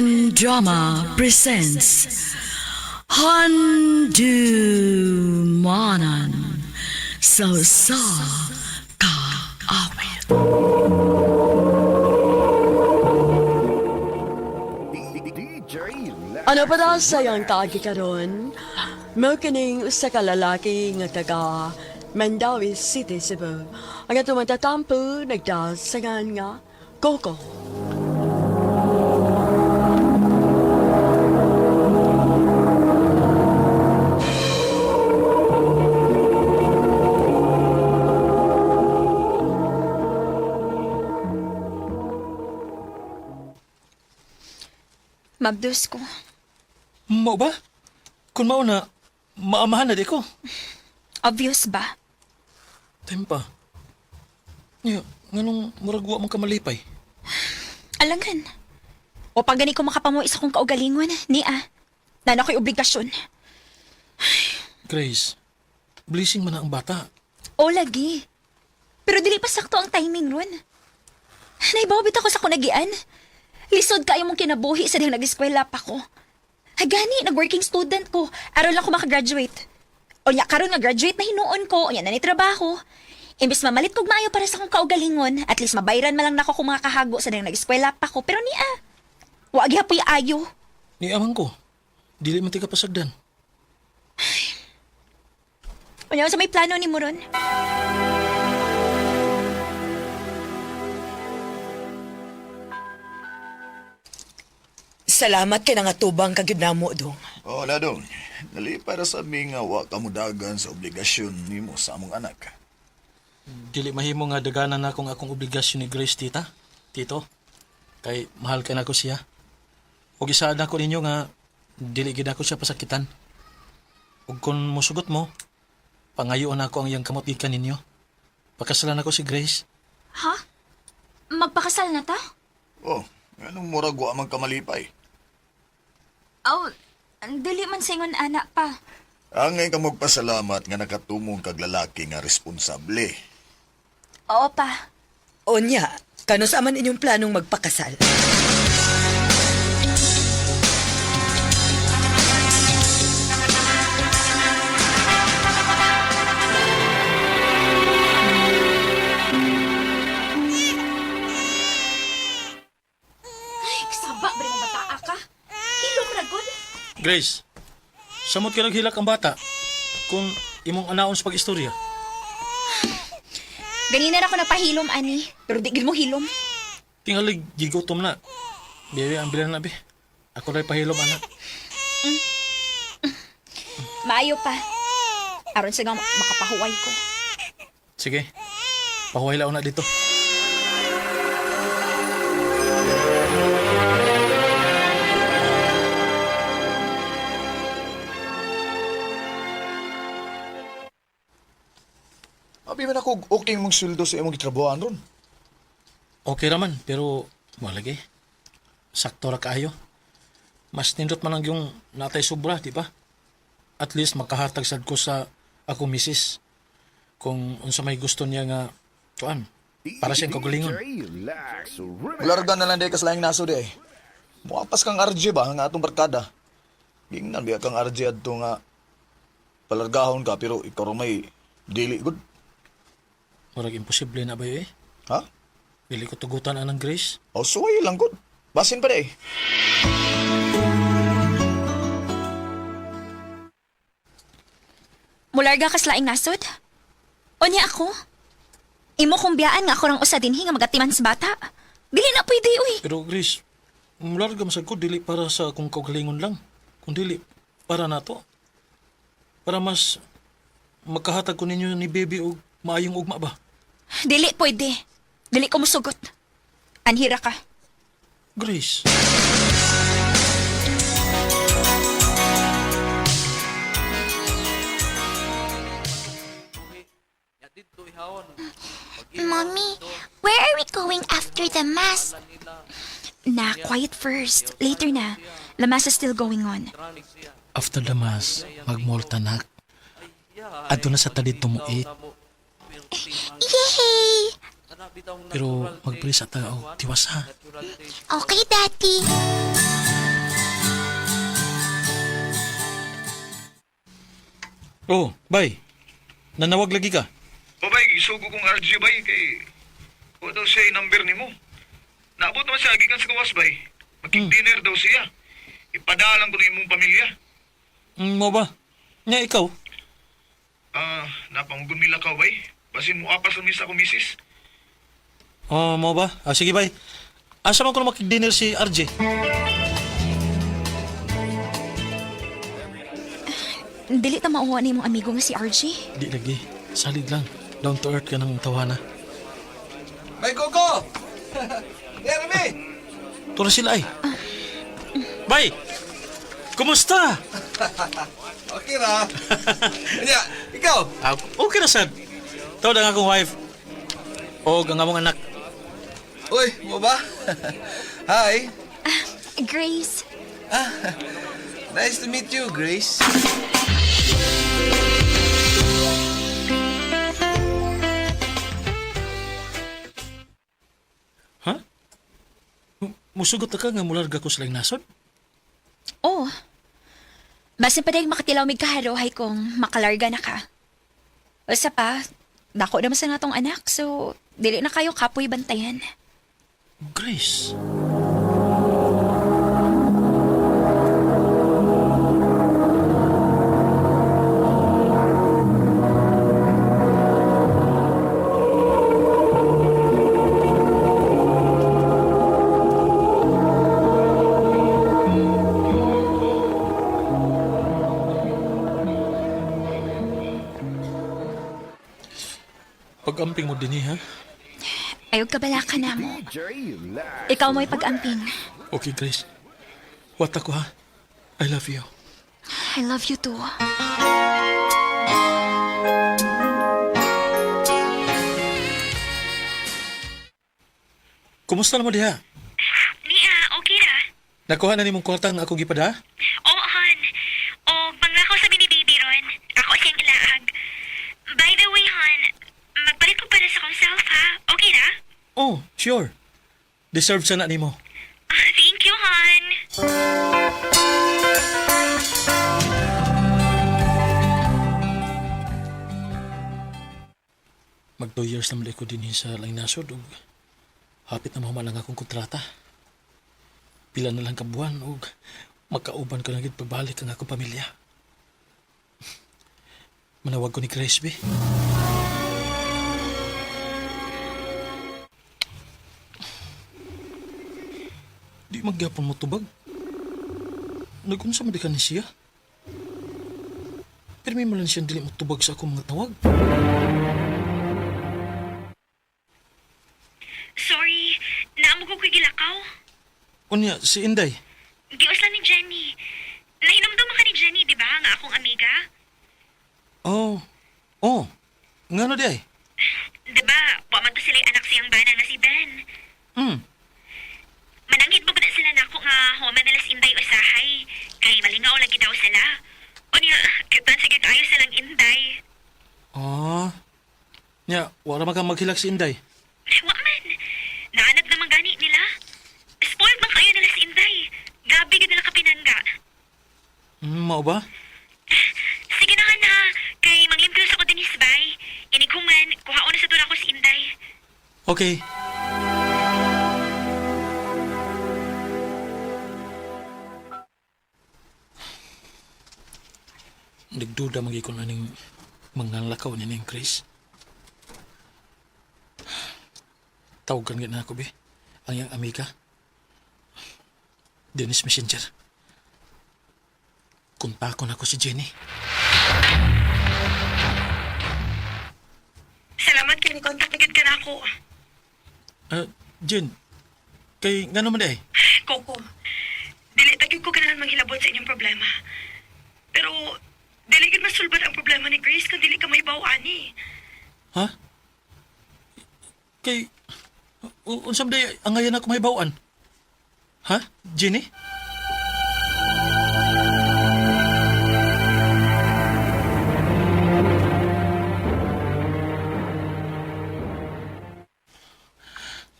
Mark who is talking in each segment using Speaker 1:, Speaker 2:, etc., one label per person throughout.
Speaker 1: Pen Drama presents Handumanan sa sa Kaawit. Ano pa daw sayang tagi karon? Mao kining usa ka lalaki nga taga Mandaue City, Cebu. Ang atong matatampo nagdasangan nga Coco.
Speaker 2: Mabdus ko.
Speaker 3: Mao ba? Kung mao na, maamahan na di ko.
Speaker 2: Obvious ba?
Speaker 3: Time pa. Nya, nganong murag wa man ka malipay?
Speaker 2: Alangan. O pag gani ko makapamuhi sa kong kaugalingon, ni ah. Nana ko'y obligasyon.
Speaker 3: Grace, blessing man na ang bata.
Speaker 2: O lagi. Pero dili pa sakto ang timing ron. Naibawbit ako sa kunagian. Lisod kayo mong kinabuhi sa dihang nag-eskwela pa ko. Hagani, nag-working student ko. Aron lang ko makagraduate. O nya, karon nga graduate na hinuon ko, o nya na ni trabaho. Imbes mamalit kog maayo para sa akong kaugalingon, at least mabayran man lang nako kung mga kahago sa dihang nag-eskwela pa ko. Pero niya, wa gihapoy ayo.
Speaker 3: Ni amang ko, dili man ti ka pasagdan.
Speaker 2: Unya, sa may plano ni mo ron?
Speaker 4: Salamat kay nangatubang kag gyud namo dong.
Speaker 5: Oh, ladong. Nalipay ra sa mi nga wa kamudagan sa obligasyon nimo sa among anak.
Speaker 3: Dili mahimo nga daganan na akong akong obligasyon ni Grace, tita. Tito, kay mahal kay nako siya. Ug isaad nako ninyo nga dili gid ako siya pasakitan. Ug kung mosugot mo, pangayoon nako ang iyang kamot gikan ninyo. Pakasalan ako si Grace.
Speaker 2: Ha? Magpakasal na ta?
Speaker 5: Oh, nganong murag wa man kamalipay?
Speaker 2: Oh, dili man singon anak pa.
Speaker 5: Angay ka magpasalamat nga nakatumong kag lalaki nga responsable.
Speaker 2: Oo pa.
Speaker 4: Onya, kano sa man inyong planong magpakasal?
Speaker 2: Ay, kasaba ba rin bataa ka? Hilom ra gud.
Speaker 3: Grace, samot ka naghilak ang bata kung imong anaon sa pag-istorya.
Speaker 2: Ganina ra ko napahilom ani, pero di gid mo hilom.
Speaker 3: Tingalig, gigutom na. Bibi, ang bilan na, bi. Ako ra'y pahilom, anak.
Speaker 2: Maayo pa. Aron sa nga makapahuway ko.
Speaker 3: Sige, pahuway lao na dito.
Speaker 5: Abi man ako okay mong sweldo sa imong gitrabahoan ron.
Speaker 3: Okay raman, pero malagi. Sakto ra kaayo. Mas nindot man ang yung natay sobra, di ba? At least makahatag sad ko sa ako misis. Kung unsa may gusto niya nga kuan para siyang kagalingon.
Speaker 5: Mularga na lang day kaslaing naso day. Muapas kang RJ ba nga atong barkada. Gingnan biya kang RJ adto nga palargahon ka pero ikaw ra may dili gud.
Speaker 3: Murag imposible na ba yun eh?
Speaker 5: Ha?
Speaker 3: Dili ko tugutan anang Grace.
Speaker 5: O suway lang gud. Basin pa day.
Speaker 2: Mularga kas laing nasod? Unya ako? Imo kong biyaan nga ako rang usa dinhi nga magatiman sa bata. Dili na pwede uy.
Speaker 3: Pero Grace, mularga masad ko dili para sa akong kaugalingon lang. Kung dili para nato. Para mas makahatag ko ninyo ni baby og maayong ugma ba.
Speaker 2: Dili pwede. Dili ko musugot. Anhira ka.
Speaker 3: Grace.
Speaker 6: Mommy, where are we going after the mass?
Speaker 2: Na, quiet first. Later na. The mass is still going on.
Speaker 3: After the mass, magmolta nak. Adto na sa talit tumuit.
Speaker 6: Yay!
Speaker 3: Pero magprisa ta og tiwas ha.
Speaker 6: Okay, Daddy.
Speaker 3: Oh, bay. Nanawag lagi ka.
Speaker 5: O bay, gisugo kong RG bay kay wa daw siya number nimo. Naabot naman siya gikan sa gawas bay. Makig-dinner daw siya. Ipadalang ko na imong pamilya.
Speaker 3: Mo ba? Nya ikaw?
Speaker 5: Ah, napangugon mila ka bay. Basin mo apas sa akong misis.
Speaker 3: Oh, mo ba? Ah, sige bay. Asa man ko na makig-dinner si RJ?
Speaker 2: Dili ta mauwa ni imong amigo nga si RJ.
Speaker 3: Di lagi. Salig lang. Down to earth ka ng tawana.
Speaker 7: May Coco! Jeremy!
Speaker 3: Tura sila ay. Bay! Kumusta?
Speaker 7: Okay ra. Kanya, ikaw?
Speaker 3: Ah, okay na sad. Tawag ang akong wife. O ang among anak.
Speaker 7: Uy, mo ba? Hi.
Speaker 2: Grace,
Speaker 7: Nice to meet you, Grace.
Speaker 3: Ha? Musugot na ka nga mularga ko silang nasod?
Speaker 2: oh. Basin pa dahil makatilaw mig kaharohay kung makalarga na ka. Usa pa, dako naman sa natong anak, so dili na kayo kapoy bantayan.
Speaker 3: Grace. Pag-amping mo din eh, ha?
Speaker 2: Ayaw kabala ka na mo. Ikaw mo'y pag-amping.
Speaker 3: Okay, Grace. What ako ha? I love you.
Speaker 2: I love you too.
Speaker 3: Kumusta naman diha?
Speaker 6: Niya, okay ra.
Speaker 3: Nakuha na nimong kwarta nga akong gipada?
Speaker 6: Oo, hon. O, pangako sa ni baby ron. Ako siyang ilaag. By the way, hon, magpalit ko pala sa akong self, ha? Okay ra?
Speaker 3: Oh, sure. Deserve sana nimo.
Speaker 6: Ah, thank you, hon.
Speaker 3: Mag 2 years naman ko din sa lang nasod ug hapit na mahuman ang akong kontrata. Pila na lang ka buwan ug magkauban ko na gid pagbalik ang akong pamilya. Manawag ko ni Grace be. Di magyapon mo tubag. Nagunsa man di ka ni siya. Pero may malan siyang dili mo tubag sa akong mga tawag.
Speaker 6: Sorry, naamo ko ko'y gilakaw.
Speaker 3: Unya, si Inday.
Speaker 6: Gius lang ni Jenny. Nahinumdum ka ni Jenny, di ba, nga akong amiga?
Speaker 3: Oh. Oh. Ngano di ay?
Speaker 6: Di ba, wa man to sila'y anak siyang bana nga si Ben. Mananghid mo ba na sila nako nga human nila si Inday usahay? Kay malingaw lagi daw sila. Unya, kyutan sige kaayo silang Inday.
Speaker 3: Ah. Nya, wala man kang maghilak si Inday.
Speaker 6: Wa man. Naanad naman gani nila. Spoiled man kayo nila si Inday. Gabi gid nila kapinangga.
Speaker 3: Mao ba?
Speaker 6: Sige na nga na. Kay manglimpyos ako din bay. Inighuman, kuhaon na sa doon ako si Inday.
Speaker 3: Okay. Nagduda magi ko na ning mangalakaw ni ning Chris. Tawagan gid na ako be. Ang iyang amiga. Dennis Messenger. Kontakon ako si Jenny.
Speaker 4: Salamat kay ni contact na gid ka na ako.
Speaker 3: Ah, Jen, kay ngano man di ay?
Speaker 4: Coco, dili ta gyud ko ganahan manghilabot sa inyong problema. Pero dili gyud masulbad ang problema ni Grace kung dili ka mahibaw ani.
Speaker 3: Ha? Kay unsa man day angayan ako mahibaw-an? Ha? Jenny?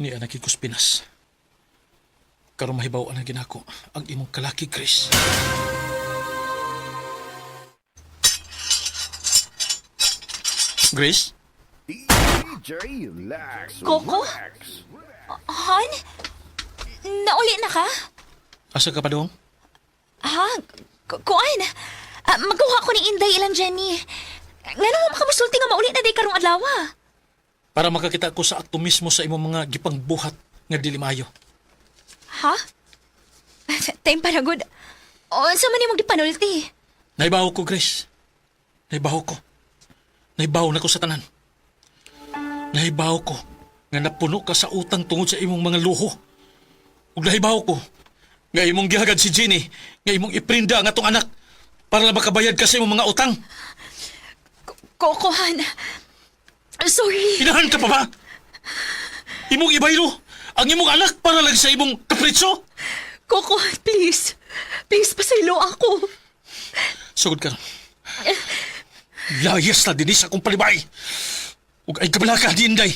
Speaker 3: Ni anak ko Pinas. Karon mahibaw-an na ginako ang imong kalaki, Chris. Grace?
Speaker 2: Coco? Han? Nauli na ka?
Speaker 3: Asa ka pa dong?
Speaker 2: Ha? Kuan? Ah, magawa ko ni Inday ilang Jenny. Ngano mo makamusulti nga mauli na day karong adlaw?
Speaker 3: Para makakita ko sa akto mismo sa imong mga gipangbuhat nga dili maayo.
Speaker 2: Ha? Time para good. O, unsa man imong gipanulti?
Speaker 3: Naibaw ko, Grace. Naibaw ko. Naibaw na ko sa tanan. Naibaw ko nga napuno ka sa utang tungod sa imong mga luho. Ug naibaw ko nga imong gihagad si Jenny nga imong iprinda ang atong anak para lang makabayad ka sa imong mga utang.
Speaker 2: Coco, Han. Sorry.
Speaker 3: Inahan ka pa ba? Imong ibaylo ang imong anak para lang sa imong kapritso.
Speaker 2: Coco, please. Please, pasaylo ako.
Speaker 3: Sugod ka. Layas na dinhi sa akong palibay. Ug ay kabalaka di Inday.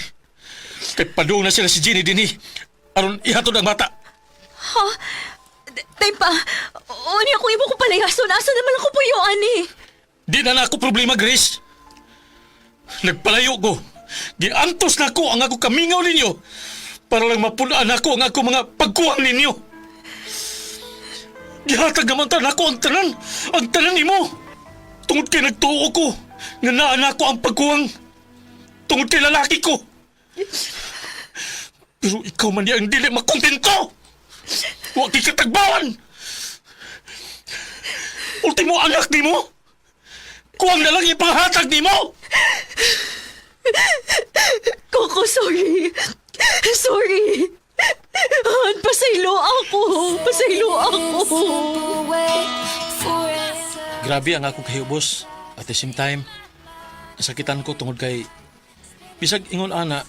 Speaker 3: Kay padung na sila si Jenny dinhi. Aron ihatod ang bata.
Speaker 2: Ha? Time pa. Uni ako imo kong palayason. Asa naman ako puyo, ani?
Speaker 3: Di na na ako problema, Grace. Nagpalayo ko. Giantos na ko ang ako kamingaw ninyo para lang mapulaan ako ang ako mga pagkuwang ninyo. Gihatag naman ta nako ang tanan, ang tanan nimo. Tungod kay nagtuo ko nga naa nako ang pagkuwang. Tungod kay lalaki ko. Pero ikaw man di ang dili makontento. Wa kay katagbawan. Ultimo anak nimo. Kuwang na lang ipanghatag nimo.
Speaker 1: Coco, sorry. Sorry. Han, pasaylo ako. Pasaylo ako.
Speaker 3: Grabe ang akong kahibos. At the same time, nasakitan ko tungod kay bisag ingon ana,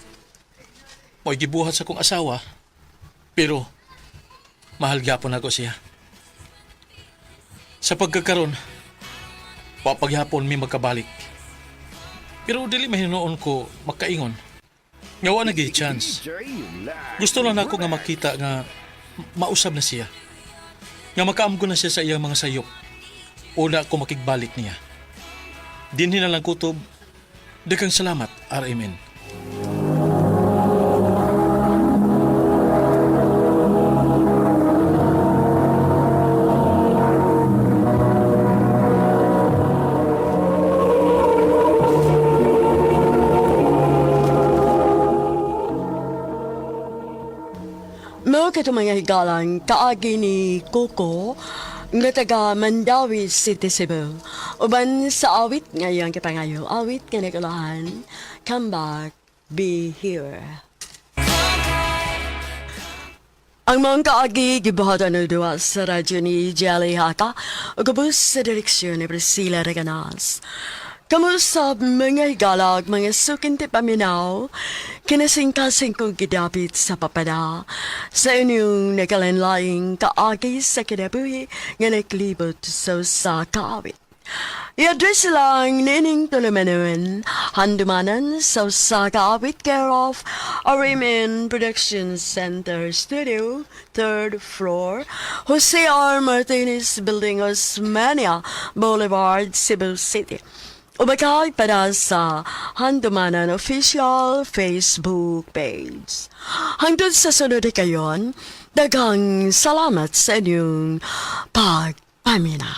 Speaker 3: mo'y gibuhat sa kong asawa, pero mahal gyapon ako siya. Sa pagkakaron, wa pagyapon mi magkabalik. Pero dili mahinuon ko makaingon. Nga wa nagay chance. Gusto lang nako nga makita nga mausab na siya. Nga makaamgo na siya sa iyang mga sayop. Una ko makigbalik niya. Dinhi na lang kutob. Daghang salamat, RMN.
Speaker 1: Mao kato mga higalang kaagi ni Coco nga taga Mandawi City, Cebu. Uban sa awit ngayong kipangayo. Awit nga nagulahan. Come back, be here. Ang mga kaagi gibuhatan og duwa sa radyo ni Jelly Haka ug ubos sa direksyon ni Priscilla Reganas. Kamusta mga higalag, mga sukinti paminaw, kinasingkasing kong gidapit sa papada, sa inyong nakalanlaing kaagi sa kinabuhi nga naglibot sa usa ka awit. I-address lang nining tulumanon, handumanan sa usa ka awit care of Arimin Production Center Studio, third floor, Jose R. Martinez Building, Osmania Boulevard, Cebu City. Umakay para sa Handumanan Official Facebook page. Hangtod sa sunod kayon, daghang salamat sa inyong pagpamina.